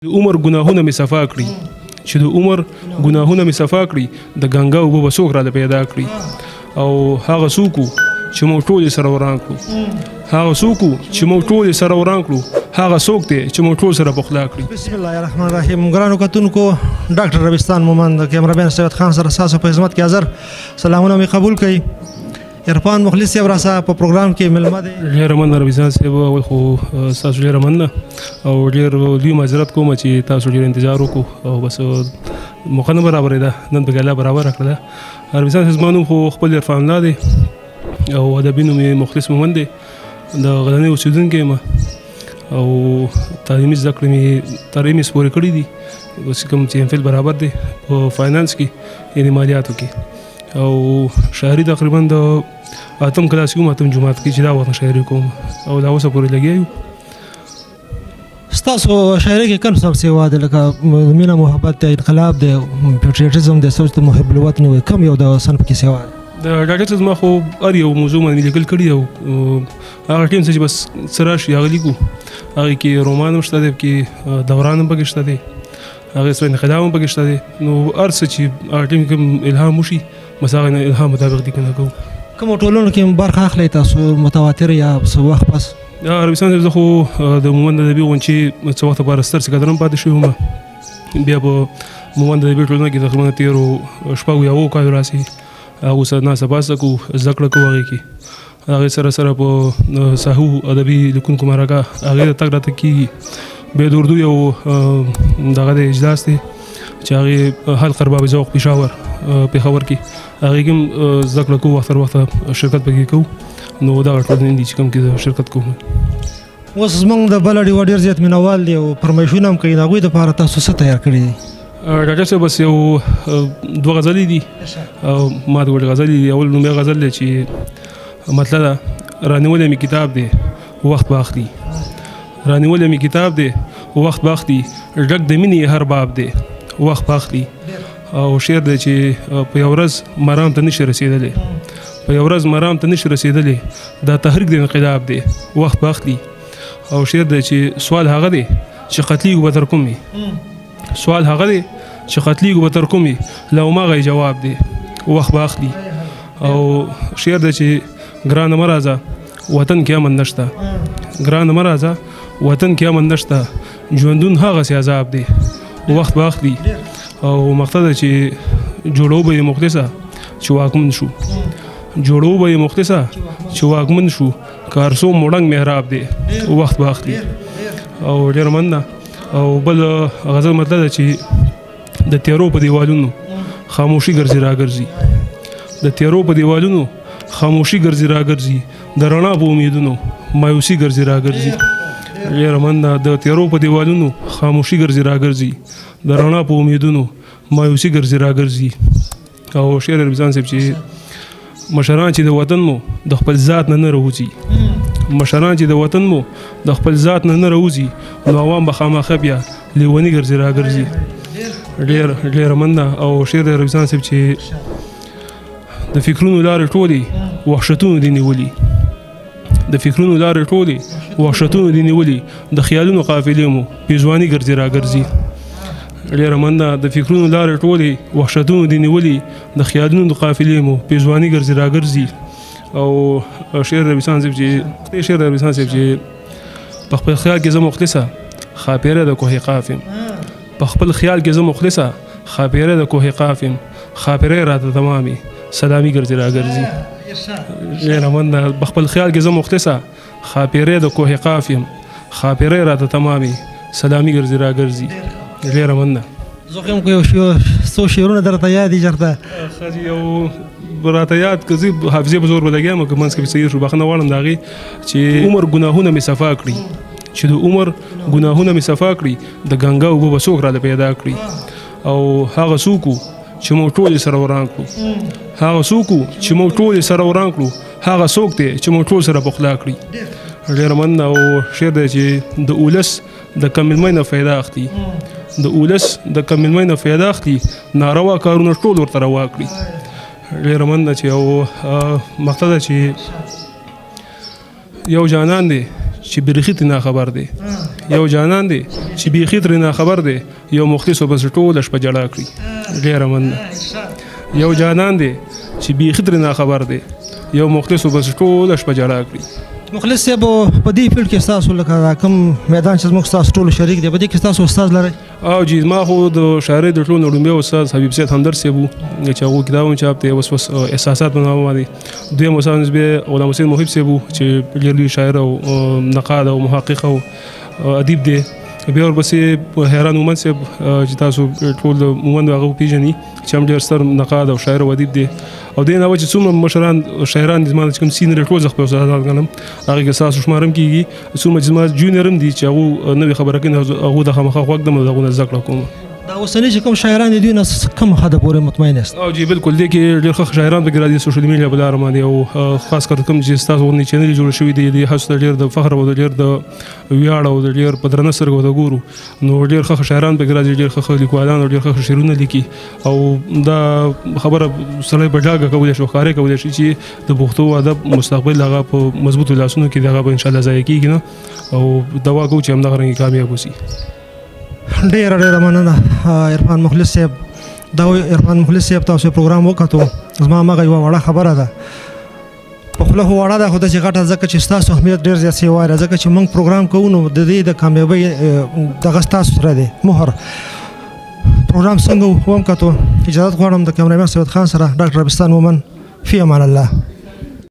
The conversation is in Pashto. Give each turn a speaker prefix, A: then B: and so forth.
A: د عمر ګناهونه مې صفا کړي، چې د عمر ګناهونه مې صفا کړي، د ګنګا اوبه به څوک راله پیدا کړي. او هغه څوک چې موږ ټول یې سره وران کړو، هغه څوک چې موږ ټول یې سره وران کړو، هغه څوک دی چې موږ ټول سره پخلا کړي.
B: بسم الله الرحمن الرحیم. ګرانو کتونکو، ډاکټر ربستان مومند کیمرامین سید خان سره ستاسو په خدمت کې حاضر. سلامونه مې قبول کړئ. عرفان مخلص صاحب راسه په پروګرام کې مېلمه دی.
A: ډېره مننه ربستان صاحب، اول خو ستاسو ډېره مننه او ډېر لوی معذرت کوم چې تاسو ډېر انتظار وکړو او بس موقع نه برابرېده، نن پکې الله برابره کړله. ربستان صاحب، زما نوم خو خپل عرفان الله دی او ادبي نوم یې مخلص مومند دی، د غزني اوسېدونکی یم او تعلیمي زده کړې مې تر ایم ایس پورې کړې دي، اوس کوم چې ایم فیل برابر دی په فاینانس کې، یعنې مالیاتو کې. او شاعري تقریبا د اتم کلاس کې وم، اتم جومات کې چې دا وخت شاعري کوم او دا اوسه پورې لګیا یو.
B: ستاسو شاعري کې کوم څه سیوا دی؟ لکه مینه، محبت دی، انقلاب دی، پیټریټزم دی، سوچ د محب الوطن وي، کوم یو د صنف کې سیوا دی؟
A: د ډاکټر صاحب، زما خو هر یو موضوع باندې لیکل کړي او هغه ټیم څه چې بس څه راشي هغه لیکو. هغې کې رومان هم شته دی، پکې دوران هم پکې شته دی، هغې سره انقلاب هم پکې شته دی. نو هر څه چې هغه ټیم کې کوم الهام وشي بس هغه الهام مطابق لیکنه کوو.
B: کومو ټولنو کې برخه اخلئ تاسو، متواتر یا څه وخت پس؟
A: عربستان صاحب، زه خو د مومند ادبي غونچې څه وخت لپاره ستر سکندر هم پاتې شوی وم. بیا په مومند ادبي ټولنه کې تقریبا تېرو 6 یا 7 کالو راهیسې هغو سره ناسته پاسته کوو، زده کړه کوو هغې کې. هغې سره سره په ساهو ادبي لیکونکو مرکه هغې ته تګ راتګ کېږي. بیا د اردو یو دغه دی اجلاس دی چې هغې حلق ارباب ذوق پېښور پېښور کې هغې کې هم زده کړه کوو، وخت تر وخته شرکت پکې کوو. نو دغه ټولنې دي چې کوم کې زه شرکت کوم.
B: اوس زموږ د بله ډیوه ډېر زیات مینهوال دي او فرمایشونه هم کوي، د هغوی دپاره تاسو څه تیار کړي دي؟
A: ډاکټر صاحب، بس یو دوه غزلې دي او ما ته وړ غزلې دي. اول لومړی غزل دی چې مطلع ده، رانیولی مې کتاب دی وخت به اخلي، رانیولی مې کتاب دی وخت به اخلي، ډک د مینې هر باب دی وخت به اخلي. او شعر دی چې په یو ورځ مرام ته نشي رسېدلی، په یو ورځ مرام ته نشي رسېدلی، دا تحریک د انقلاب دی وخت به اخلي. او شعر دی چې سوال هغه دی چې قتلیږو به تر کومې، سوال هغه دی چې قتلیږو به تر کومې، له هماغه یې جواب دی وخت به اخلي. او شعر دی چې ګرانه مه راځه وطن کې امن نشته، ګرانه مه راځه وطن کې امن نشته، ژوندون هغسې عذاب دی وخت به اخلي. او مقصد ده چې جوړو به یې مخلصه چې واکمن شو، جوړو به یې مخلصه چې واکمن شو، که هر څو مو ړنګ محراب دی وخت به اخلي. او ډېره مننه. او بل غزل مطلب ده چې د تیارو په دیوالونو خاموشي ګرځي راګرځي، د تیارو په دیوالونو خاموشي ګرځي راګرځي، د رڼا په امیدونو مایوسي ګرځي راګرځي. ډېره مننه. د تیارو په دیوالونو خاموشي ګرځي راګرځي، د رڼا په امیدونو مایوسي ګرځي راګرځي. او شعر ربزان صاحب چې مشران چې د وطن مو د خپل ذات نه نه راوځي، مشران چې د وطن مو د خپل ذات نه نه راوځي، نو عوام به خامخا بیا لیوني ګرځي راګرځي. ډېر ډېره مننه. او شعر ربزان صاحب چې د فکرونو لارې ټولې وحشتونو دي نیولي، د فکرونو لارې ټولې وحشتونو دي نیولي، د خیالونو قافلې مو پېزواني ګرځي راګرځي. ډېره مننه. د فکرونو لارې ټولې وحشتونو دي نیولي، د خیالونو قافلې مو پېزواني ګرځي راګرځي. او شعر ربستان صاحب چې شعر ربستان صاحب چې په خپل خیال کې زه مخلصه ښاپېره د کوهې قاف یم، په خپل خیال کې زه مخلصه ښاپېره د کوهې قاف یم، ښاپېرۍ راته تمامې سلامي ګرځي راګرځي. ډېره مننه. په خپل خیال کې زه مخلصه ښاپېرۍ د کوهې قاف یم، ښاپېرۍ راته تمامې سلامي ګرځي راګرځي. ډېره مننه.
B: زه خو هم یو څو شعرونه درته یاد دي چېرته؟
A: ښه جي، یو راته یاد که زه حافظې په زور به لګیا یم، که منځ کې به څه شو بخښنه غواړم د هغې چې عمر ګناهونه مې صفا کړي، چې د عمر ګناهونه مې صفا کړي، د ګنګا اوبه به څوک راله پیدا کړي. او هغه څوک چې موږ ټول یې سره وران کړو، هغه څوک چې موږ ټول یې سره وران کړو، هغه څوک دی چې موږ ټول سره پخلا کړي. ډېره مننه. او شعر دی چې د ولس د کم علمۍ نه فایده اخلي، د ولس د کم علمۍ نه فایده اخلي، ناروا کارونه ټول ورته روا کړي. ډېره مننه. چې او مقصد ده چې یو جانان دی چې بیخي ترې ناخبر دی، یو جانان دی چې بیخي ترې ناخبر دی، یو مخلص ورپسې ټوله شپه ژړا کړي. ډېره مننه. یو جانان دی چې بیخي ترې ناخبر دی، یو مخلص ورپسې ټوله شپه ژړا کړي.
B: مخلص صاحب، په دې field کې ستاسو لکه دا کوم میدان چې زموږ ستاسو ټولو شریک دی، په دې کې ستاسو استاد لرئ؟
A: او جی، زما خو د شاعرۍ د ټولو لومړی استاد حبیب سید همدرد صاحب و چې هغو کتاب هم چاپ دی، اوس اوس احساسات په نامه باندې. دویم استاد بیا غلام حسین محب صاحب و چې ډېر لوی شاعر او نقاد او محقق او ادیب دی. بیا ورپسې حیران مومند صاحب چې تاسو ټول د مومند هغه پېژني چې هم ډېر ستر نقاد او شاعر او ادیب دی. او دې نه چې څومره مشران شاعران دي، زما چې کوم senior ټول زه خپل استادان ګڼم، هغې کې ستاسو شمار هم کېږي. څومره چې زما junior هم دي چې هغو نوې خبره کوي، هغو د خامخا غوږ ږدم او د هغو نه زده کړه کوم.
B: دا اوسني چې کوم شاعران دي، دوی نه کوم حده پورې مطمئن یاست؟
A: او جی بالکل، دې کې ډېر ښه شاعران پکې راځي social media په لاره باندې، او خاص کر کوم چې ستاسو غوندې channel جوړ شوي دي، دې هڅو ته ډېر د فخر او د ډېر د ویاړ او د ډېر په درنه سترګه ورته ګورو. نو ډېر ښه شاعران پکې راځي، ډېر ښه لیکوالان او ډېر ښه شعرونه لیکي، او دا خبره سړی په ډاګه کولی شي او ښکاره کولی شي چې د پښتو ادب مستقبل هغه په مضبوطو لاسونو کې دغه به انشاءالله ضایع کېږي نه، او دعا کوو چې همدغه رنګ کامیاب اوسي.
B: ډېره ډېره مننه عرفان مخلص صاحب. دا عرفان مخلص صاحب تاسو پروګرام وکتو، زما هماغه یوه وړه خبره ده، په خوله خو وړه ده خو داسې غټه، ځکه چې ستاسو اهمیت ډېر زیات سیوا دی، ځکه چې موږ پروګرام کوو نو د دې د کامیابۍ دغه ستاسو سره دی مهر. پروګرام څنګه وم کتو، اجازت غواړم د کیمرامین سید خان سره، ډاکټر ربستان مومن، فی امان الله.